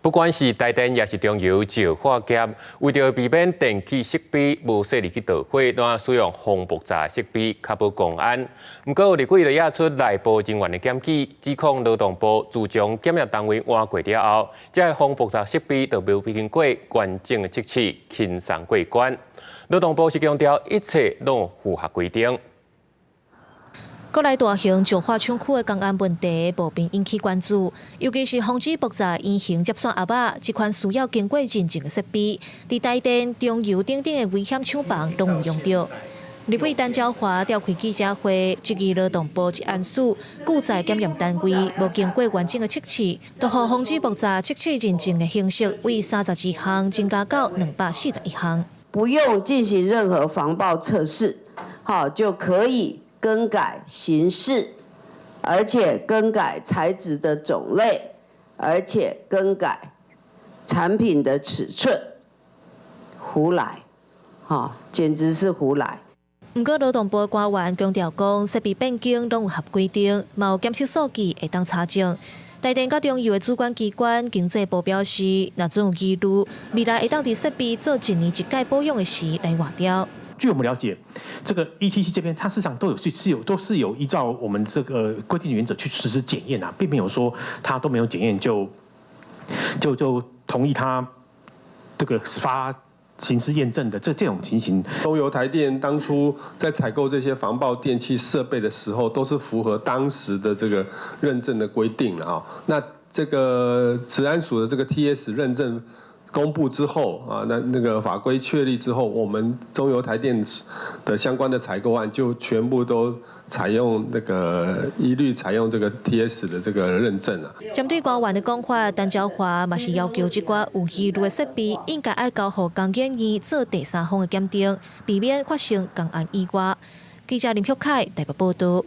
不管是台電抑是中油石化業，為著避免電氣設備無細膩去著火，攏使用防爆炸設備，確保公安。毋過立委就惹出內部人員的檢舉，指控勞動部自從檢驗單位換過了後，這个防爆炸設備就無經過完整的測試，輕鬆過關。勞動部是強調一切攏符合規定。國內大型石化廠區的工安問題，無免引起關注，尤其是防止爆炸隱形接線盒仔，這款需要經過認證的設備，佇台電、中油等等的危險廠房攏有用著。立委陳昭華召開記者會，質疑勞動部職安署拒載檢驗單位無經過完整的測試，就予防止爆炸測試認證的形式，為32項增加到241項。不用進行任何防爆測試，好就可以更改型式，而且更改材質的種類，而且更改產品的尺寸，胡來，哈，簡直是胡來。毋過勞動部官員強調講，設備變更攏有合規定，嘛有檢測數據會當查證。台電佮中油的主管機關經濟部表示，若真有疑慮，未來會當佇設備做一年一擺保養的時來換掉。據我們了解，這個 ETC 這邊，它事實上都有是是有都是有依照我們這個規定原則去實施檢驗啊，並沒有說他都沒有檢驗就同意他這個發型式驗證的這種情形。中油台電當初在採購這些防爆電器設備的時候，都是符合當時的這個認證的規定了啊。那這個食安署的這個 TS 認證公布之後啊，那個法規確立之後，我們中油台電的相關的採購案就全部都採用那個一律採用這個 TS 的這個認證了。針對官員的講法，陳昭華嘛是要求這寡有疑慮的設備應該愛交予工研院做第三方的檢定，避免發生工安意外。記者林旭凱台北報導。